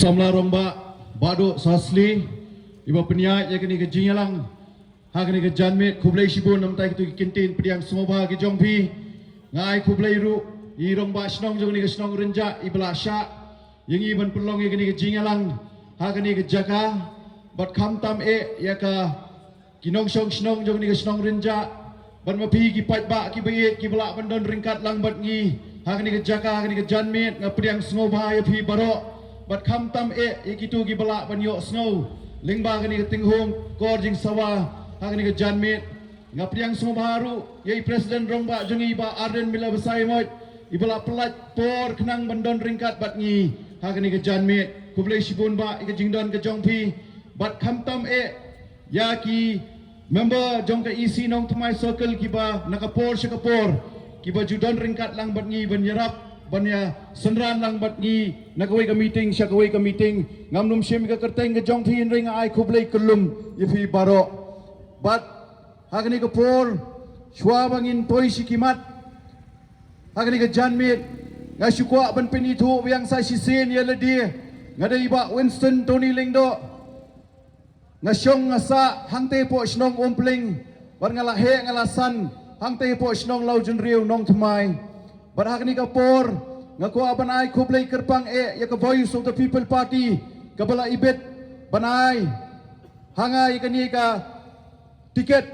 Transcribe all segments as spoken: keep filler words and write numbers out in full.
Samla Rangbah Bah Duh Sasli, iba pynïaid ïa kane ka jingïalang ha kane ka janmiet. Khublei shibun namar kito ki kyntien pdiang sngewbha ki jong phi. Nga ai khublei ruh ïa i Rangbah Shnong jong kane ka shnong Rynjah iba la shah ïa ngi ban pynlong ïa kane ka jingïalang ha kane ka jaka. Bad khamtam eh ïa ka ki nongshong shnong jong kane ka shnong Rynjah, bad ma phi ki paidbah kiba ïeit kiba lah ban don ryngkat lang bad ngi ha kane ka jaka, ha kane ka janmiet. Nga pdiang sngewbha ïa phi baroh. Bad khamtam eh ïa kito kiba lah ban ïohsngew lyngba kane ka tynghong kor jingsawa ha kane ka janmiet. Nga pdiang sngewbha ruh ïa i President Rangbah jong ngi Bah Ardent Miller Basaiawmoit, iba la pyllait por khnang ban don ryngkat bad ngi ha kane ka janmiet. Khublei shibun Bah ïa ka jingdon ka jong phi. Bad khamtam eh ïa ki member jong ka E C Nongthymmai Circle kiba na ka por sha ka por kiba ju don ryngkat lang bad ngi ban ïarap, ban ïa synran lang bad ngi na kawei ka meeting sha kawei ka meeting. Ngam nym shim ïa ka kyrteng ka jong phi, hynrei nga ai khublei kyllum ïa phi baroh. Bad ha kane ka por, shuwa ba ngin poi sha ki mat ha kane ka janmiet, nga shu kwah ban pynithuh biang sa shisien ïa lade. Nga dei Bah Winston Tony Lyngdoh. Nga shong nga sah hangtei hapoh shnong Umpling, bad nga la heh nga la san hangtei hapoh shnong Lawjynriew Nongthymmai. Bad ha kane ka por, nga kwah ban ai khublei kyrpang eh ïa ka Voice of the People Party kaba la ibit ban ai ha nga ïa kane ka tiket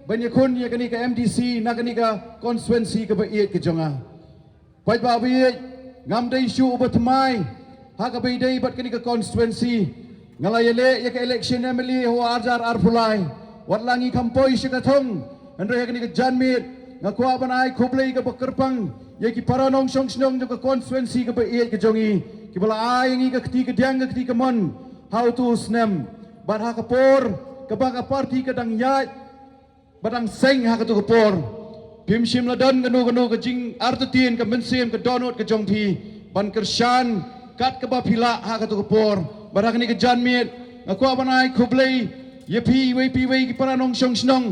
ban ïakhun ïa kane ka M D C na kane ka constituency kaba ïeit ka jong nga. Paidbah ba ïeit, ngam dei shuh uba thymmai ha kaba ïadei bad kane ka constituency. Nga la ïaleh ïa ka election M L A ha u ar hajar arphew lai. Wat la ngi kham poi sha ka thong, hynrei ha kane ka janmiet nga kwah ban ai khublei kaba kyrpang ïa ki para nongshong shnong jong ka constituency kaba ïeit ka jong ngi, kiba la ai ïa ngi ka kti kadiang ka kti kamon ha utu u snem. Bad ha ka por kaba ka party ka dang ïaid ba dang seng ha katu ka por, phim shym la don kano kano ka jingartatien ka mynsiem ka dohnud ka jong phi ban kyrshan kat kaba phi lah ha katu ka por. Bad ha kane ka janmiet nga kwah ban ai khublei ïa phi iwei pa iwei ki para nongshong shnong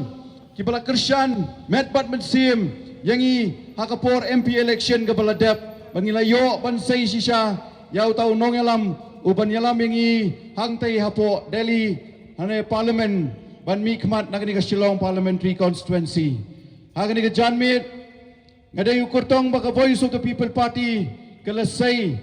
kiba la kyrshan met bad mynsiem ïa ngi ha ka por M P election kaba la dep, ba ngi la ïoh ban sei shisha ïa uta u nongïalam uban ïalam ïa ngi hangtei hapoh Delhi, hane Parliament, ban mihkhmat na kane ka Shillong Parliamentary Constituency. Ha kane ka janmiet nga dei u kyrtong ba ka Voice of the People Party ka la sei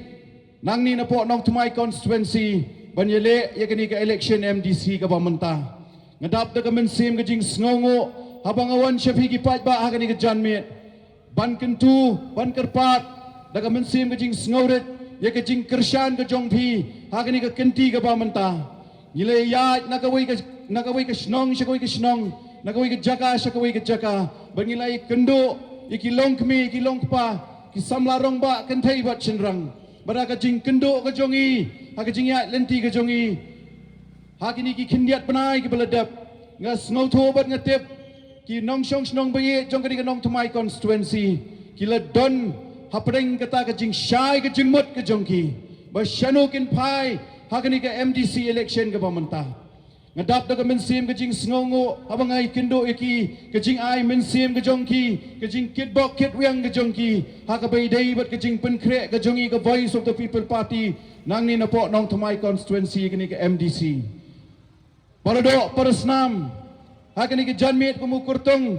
nangne napoh Nongthymmai Constituency ban ïaleh ïa kane ka election M D C kaba mynta. Nga dap da ka mynsiem ka jingsngewnguh haba nga wan sha phi ki paidbah ha kane ka janmiet, ban kyntu, ban kyrpad da ka mynsiem ka jingsngewrit ïa ka jingkyrshan ka jong phi ha kane ka kynti kaba mynta. Ngi la ïaid na kawei ka, na kawei ka shnong sha kawei ka shnong, na kawei ka jaka sha kawei ka jaka, bad ngi la ïakynduh ïa ki longkmie, ïa ki longkpa, ki samla rangbah kynthei bad shynrang. Bad ha ka jingkynduh ka jong ngi, ha ka jingïaid lynti ka jong ngi ha kine ki khyndiat bnai kiba la dep, nga sngewthuh bad nga tip ki nongshong shnong ba ïeit jong kane ka Nongthymmai Constituency ki la don hapdeng kata ka jingshai ka jingmut ka jong ki ba shano kin phai ha kane ka M D C election kaba mynta. Nga dap da ka mynsiem ka jingsngewnguh haba nga ïakynduh ïa ki, ka jingai mynsiem ka jong ki, ka jingkitbok kitwiang ka jong ki ha kaba ïadei bad ka jingpynkhreh ka jong ngi ka Voice of the People Party nangne napoh Nongthymmai Constituency kane ka M D C. Para doh para snam, ha kane ka janmiet kum u kyrtong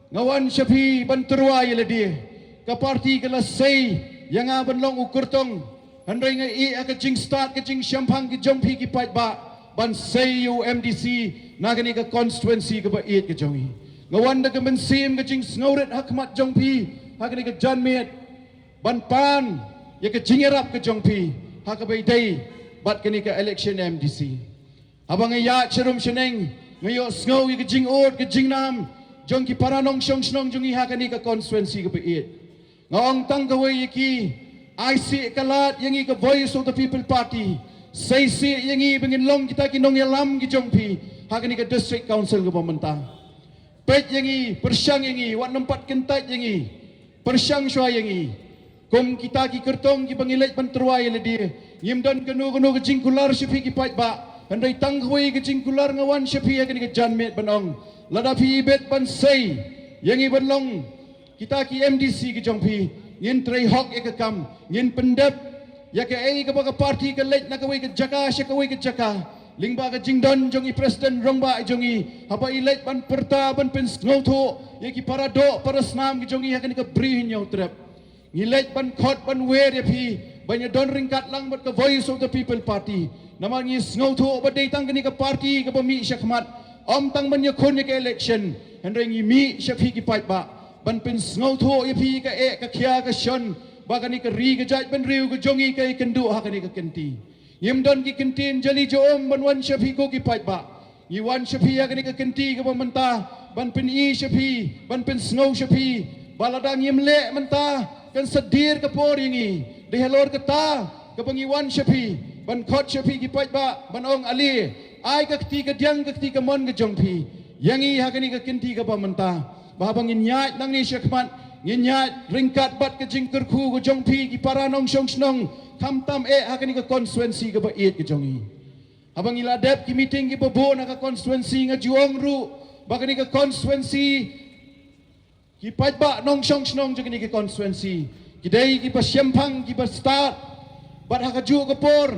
nga wan sha phi ban tyrwa ïa lade. Ka party ka la sei ïa nga ban long u kyrtong, hynrei nga ïeh ha ka jingstad ka jingshemphang ka jong phi ki paidbah ban sei ïa u M D C na kane ka constituency kaba ïeit ka jong ngi. Nga wan da ka mynsiem ka jingsngewrit ha khmat jong phi ha kane ka janmiet ban pan ïa ka jingïarap ka jong phi ha kaba ïadei bad kane ka election M D C. Haba nga ïaid sharum shaneng, nga ïohsngew ïa ka jingud ka jingnam jong ki para nongshong shnong jong ngi ha kane ka constituency kaba ïeit. Nga ong tang kawei ïa ki, ai sih ka lad ïa ngi ka Voice of the People Party, sei sih ïa ngi ba ngin long kita ki nongïalam ki jong phi ha kane ka District Council kaba mynta. Peit ïa ngi, pyrshang ïa ngi, wat nym pat kyntait ïa ngi, pyrshang shuwa ïa ngi. Kum kita ki kyrtong kiba ngi leit ban tyrwa ïa lade, ngim don kano kano ka jingkular sha phi ki paidbah, hynrei tang kawei ka jingkular nga wan sha phi ha kane ka janmiet ban ong, lada phi ibit ban sei ïa ngi ban long kita ki M D C ki jong phi, ngin trei hok ïa ka kam, ngin pyndep ïa kaei kaba ka party ka leit na kawei ka jaka sha kawei ka jaka, lyngba ka jingdon jong i President Rangbah jong i, haba i leit ban pyrta ban pynsngewthuh ïa ki para doh para snam ki jong i ha kane ka Bri Hynñiewtrep. Ngi leit ban khot ban wer ïa phi ban ïa don ryngkat lang bad ka Voice of the People Party. Namar ngi sngewthuh ba dei tang kane ka party kaba mih shakhmat, ym tang ban ïakhun ïa ka election, hynrei ngi mih sha phi ki paidbah ban pynsngewthuh ïa phi ka eh ka khia ka shon ba kane ka ri ka jaitbynriew ka jong ngi ka ïakynduh ha kane ka kynti. Ngim don ki kyntien jali jong um ban wan sha phi ko ki paidbah. Ngi wan sha phi ha kane ka kynti kaba mynta ban pyni sha phi, ban pynsngew sha phi ba lada ngim leh mynta kan sa dier ka por ïa ngi. Dei halor kata kaba ngi wan sha phi ban khot sha phi ki paidbah ban ong, ale, ai ka kti kadiang ka kti kamon ka jong phi ïa ngi ha kane ka kynti kaba mynta, ba haba ngin ïaid nangne shakhmat ngin ïaid ryngkat bad ka jingkyrkhu ka jong phi ki para nongshong shnong, khamtam eh ha kane ka constituency kaba ïeit ka jong ngi. Haba ngi la dep ki meeting kiba bun ha ka constituency, nga ju ong ruh ba kane ka constituency, ki paidbah nongshong shnong jong kane ka constituency ki dei kiba shemphang, kiba stad. Bad ha kajuh ka por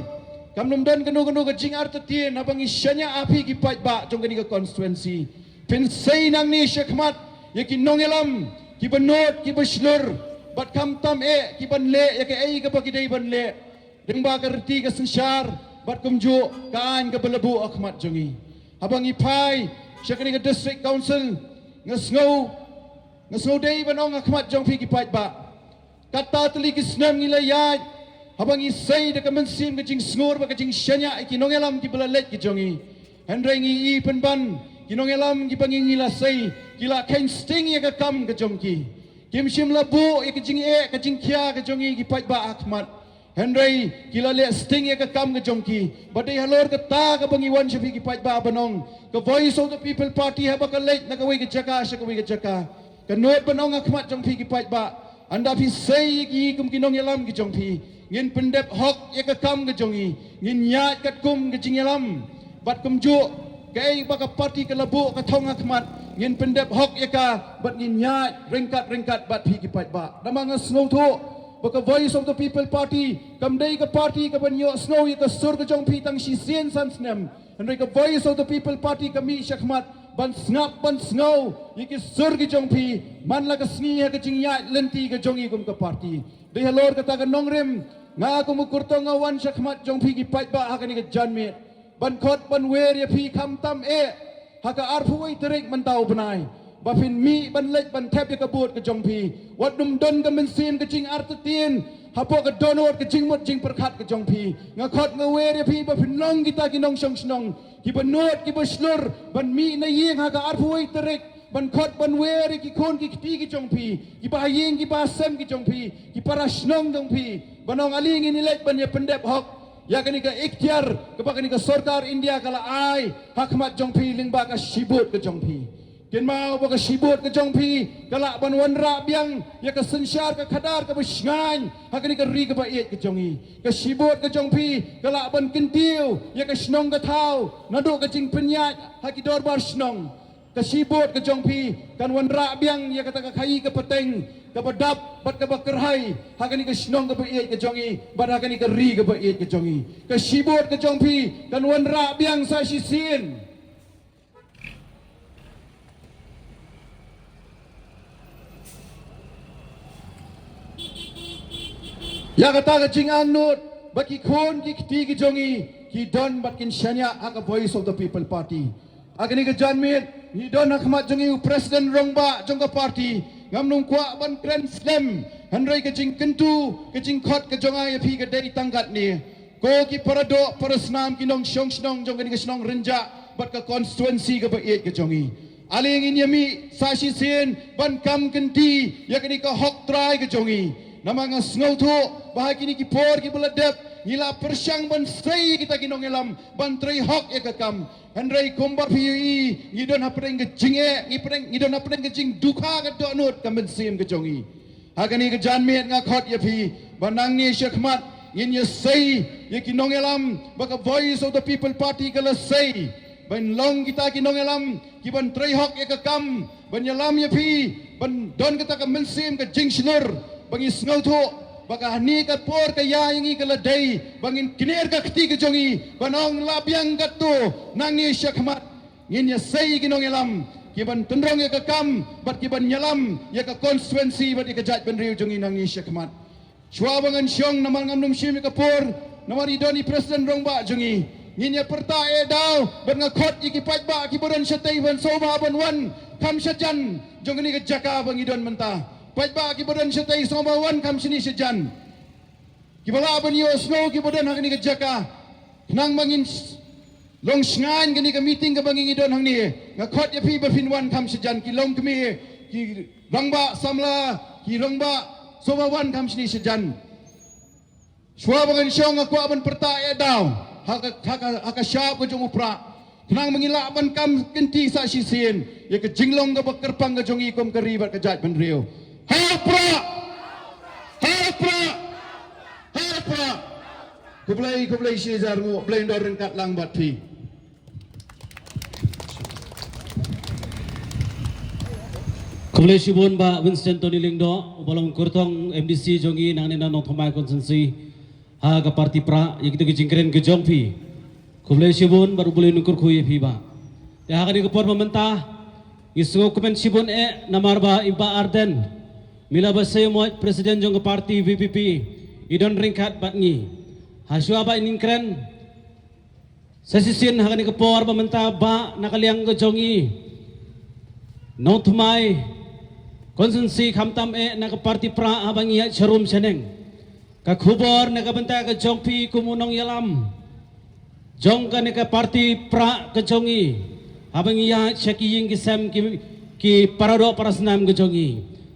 kam nym don kano kano ka jingartatien haba ngi shaniah ha phi ki paidbah jong kane ka constituency. Pynsei nangne shakhmat ïa ki nongïalam kiba nud kiba shlur, bad khamtam eh kiban leh ïa kaei kaba ki dei ban leh lyngba ka riti ka synshar bad kumjuh ka aiñ kaba la buh ha khmat jong ngi. Haba ngi phai sha kane ka District Council, nga sngew, nga sngew dei ban ong ha khmat jong phi ki paidbah, kata tylli ki snem ngi la ïaid haba ngi sei da ka mynsiem ka jingsngur bad ka jingshaniah ïa ki nongïalam kiba la leit ki jong ngi. Hynrei ngi i pynban ki nongïalam kiba ngi, ngi la sei, ki la kheiñ sting ïa ka kam ka jong ki. Kim shym la buh ïa ka jingeh ka jingkhia ka jong ngi ki paidbah ha khmat. Hynrei ki la leh sting ïa ka kam ka jong ki. Ba dei halor kata kaba ngi wan sha phi ki paidbah ban ong, ka Voice of the People Party haba ka leit na kawei ka jaka sha kawei ka jaka, ka nud ban ong ha khmat jong phi ki paidbah, ynda phi sei ïa ki kum ki nongïalam ki jong phi, ngin pyndep hok ïa ka kam ka jong ngi, ngin ïaid katkum ka jingïalam. Bad kumjuh kaei ba ka party ka la buh ka thong ha khmat, ngin pyndep hok ïa ka bad ngin ïaid ryngkat ryngkat bad phi ki paidbah. Namar nga sngewthuh ba ka Voice of the People Party kam dei ka party kaban ïohsngew ïa ka sur ka jong phi tang shisien san snem. Hynrei ka Voice of the People Party ka mih shakhmat ban sngap ban sngew ïa ki sur ki jong phi man la ka sngi ha ka jingïaid lynti ka jong ngi kum ka party. Dei halor kata ka nongrim, nga kum u kyrtong nga wan shakhmat jong phi ki paidbah ha kane ka janmiet ban khot ban wer ïa phi khamtam eh ha ka arphew wei tarik mynta u bnai, ba phin mih ban leit ban thep ïa ka vote ka jong phi. Wat nym don ka mynsiem ka jingartatien hapoh ka dohnud ka jingmut jingpyrkhat ka jong phi. Nga khot nga wer ïa phi ba phin long kita ki nongshong shnong kiba nud kiba shlur ban mih na ïing ha ka arphew wei tarik ban khot ban wer ïa ki khun ki kti ki jong phi, kiba ha ïing kiba ha sem ki jong phi, ki para shnong jong phi, ban ong ale ngin ïaleit ban ïa pyndep hok ïa kane ka iktiar kaba kane ka sorkar India ka la ai ha khmat jong phi lyngba ka shi vote ka jong phi. Kynmaw ba ka shi vote ka jong phi ka lah ban wanrah biang ïa ka synshar ka khadar kaba shngaiñ ha kane ka ri kaba ïeit ka jong ngi. Ka shi vote ka jong phi ka lah ban kyntiew ïa ka shnong ka thaw naduh ka jingpynïaid ha ki dorbar shnong. Ka shi vote ka jong phi kan wanrah biang ïa kata ka khaïi ka pateng kaba dap bad kaba kyrhai ha kane ka shnong kaba ïeit ka jong ngi bad ha kane ka ri kaba ïeit ka jong ngi. Ka shi vote ka jong phi kan wanrah biang sa shisien ïa kata ka jingangnud ba ki khun ki kti ki jong ngi ki don bad kin shaniah ha ka Voice of the People Party. Ha kane ka janmiet ngi don ha khmat jong ngi u President Rangbah jong ka party. Ngam nym kwah ban kren slem, hynrei ka jingkyntu ka jingkhot ka jong nga ïa phi ka dei tang katne. Ko ki para doh para snam ki nongshong shnong jong kane ka shnong Rynjah bad ka constituency kaba ïeit ka jong ngi. Ale ngin ïa mih sa shisien ban kam kynti ïa kane ka hok trai ka jong ngi. Namar nga sngewthuh ba ha kine ki por kiba la dep ngi la pyrshang ban sei kita ki nongïalam ban trei hok ïa ka kam. Hynrei kumba phi ïohi ngi don hapdeng ka jingeh, ngi pdeng, ngi don hapdeng ka jingdukha ka dohnud ka mynsiem ka jong ngi. Ha kane ka janmiet nga khot ïa phi ba nangne shakhmat ngin ïa sei ïa ki nongïalam ba ka Voice of the People Party ka la sei ban long kita ki nongïalam kiban trei hok ïa ka kam, ban ïalam ïa phi ban don kata ka mynsiem ka jingshlur ba ngi sngewthuh Ba ka hane ka por ka ïa ïa ngi ka la dei ba ngin kner ka kti ka jong ngi ban ong la biang katto, nangne shakhmat ngin ïa sei ki nongïalam ki ban tynrong ïa ka kam bad ki ban ïalam ïa ka constituency bad ïa ka jaitbynriew jong ngi nangne shakhmat. Shuwa ba ngan shong, namar ngam nym shim ïa ka por, namar i don i president rangbah jong ngi, ngin ïa pyrta eh daw bad nga khot ïa ki paidbah ki ba don shatei ban sngewbha ban wan kham shajan jong kane ka jaka ba ngi don mynta. Paidbah ki ba don shatei sngewbha wan kham shane shajan. Ki ba lah ban ïohsngew ki ba don ha kane ka jaka. Khnang ba ngin s-, long shngaiñ kane ka meeting ka ba ngi ngi don hangne. Nga khot ïa phi ba phin wan kham shajan, ki longkmie, ki rangbah samla, ki rangbah, sngewbha wan kham shane shajan. Shuwa ba ngan shong nga kwah ban pyrta eh daw ha ka, ha ka, ha ka shap ka jong u Prah. Khnang ba ngin lah ban kam kynti sa shisien ïa ka jinglong ka ba kyrpang ka jong ngi kum ka ri bad ka jaitbynriew. Ha u Prah! Ha u Prah! Ha u Prah! Khublei, khublei shihajar nguh, Blei un don ryngkat lang bad phi. Khublei shibun Bah Winston Tony Lyngdoh, uba long kyrtong M D C jong ngi nangne na Nongthymmai constituency ha ka party Prah, ïa kito ki jingkren ka jong phi. Khublei shibun bad U Blei un kyrkhu ïa phi Bah. Te ha kane ka por ba mynta ngi sngewkmen shibun eh namar ba i Bah Ardent Miller Basaiawmoit, president jong ka party V P P, i don ryngkat bad ngi. Ha shuwa ba ngin kren sa shisien ha kane ka por ba mynta Bah, na ka liang ka jong ngi Nongthymmai constituency, khamtam eh na ka party Prah haba ngi ïaid sharum shaneng, ka khubor na ka bynta ka jong phi kum u nongïalam jong kane ka party Prah ka jong ngi, haba ngi ïaid sha ki ïing ki sem, ki, ki paradoh parasnam ka jong ngi,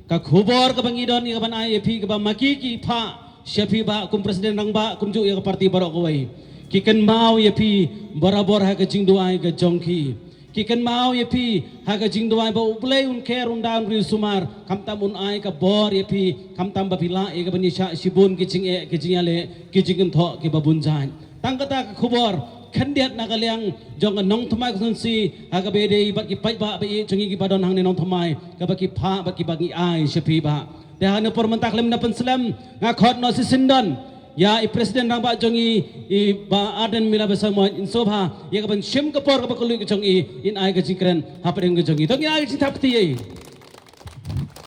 ka khubor kaba ngi don ïa ka ban ai ïa phi kaba ma ki ki phah sha phi Bah kum president rangbah kumjuh ïa ka party baroh kawei. Ki kynmaw ïa phi barabor ha ka jingduwai ka jong ki. Ki kynmaw ïa phi ha ka jingduwai ba U Blei un kher, un da, un riewsumar, khamtam un ai ka bor ïa phi, khamtam ba phi lah ïa ka ban ïashah shibun ki jingeh, ki jingïaleh, ki jingkynthoh ki ba bun jait. Tang kata ka khubor khyndiat na ka liang jong ka Nongthymmai constituency ha kaba ïadei bad ki paidbah ba ïeit jong ngi ki ba don hangne Nongthymmai, kaba ki phah bad ki ba ngi ai sha phi Bah. Te ha kane por mynta khlem da pynslem, nga khot noh shisien don ïa i president rangbah jong ngi, i Bah Ardent Miller Basaiawmoit, in sngewbha ïa ka ban shim ka por kaba kylluid ka jong i, in ai ka jingkren hapdeng ka jong ngi. To ngin ai ka jingthap kti ïa i.